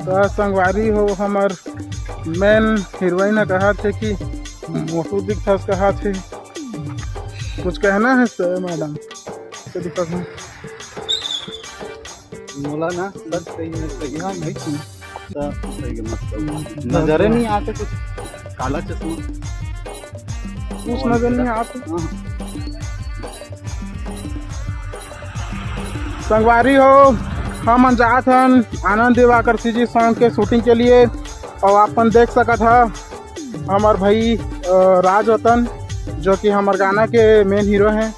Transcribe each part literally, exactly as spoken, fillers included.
त संगवारी हो, हमर मेन हीरोइन ह कहत हे कि मोटू दिखथस कहत हे। कुछ कहना है सर मैडम? कैसे दिखत हे? मोला ना सच कही, मैं कहिया नहीं सुन। त सही के मत कहो। नजरे नहीं आते कुछ। काला चश्मा। कुछ नजर नहीं आते। हाँ। संगवारी हो, हमन जात हन आनंद दिवाकर सीजी सॉन्ग के शूटिंग के लिए। और आप मन देख सकत ह, हमर भाई, अ, राज रतन, जो कि हमर गाना के मेन हीरो हैं।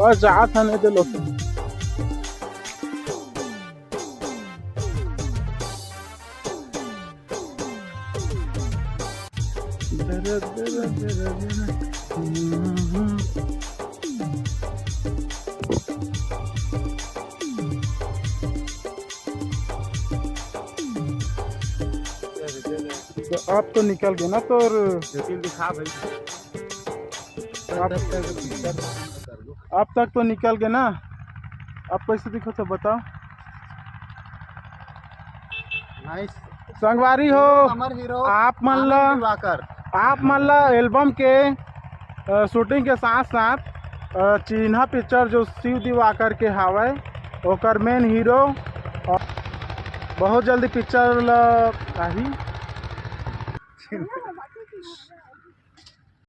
बस जात हन, ए दे लो। तो आप तो निकल गए ना, तो जटिल दिखा भाई। आप, आप तक तो निकल गए ना, आप कैसे दिखो तो बताओ। नाइस। संगवारी हो, हमर हीरो आप मन ला, आनंद दिवाकर। आप मन ला एल्बम के, अ, शूटिंग के साथ साथ, अ, चिन्हा पिक्चर जो शिव दिवाकर के हावय, ओकर मेन हीरो, अ, बहुत जल्दी पिक्चर ला आही।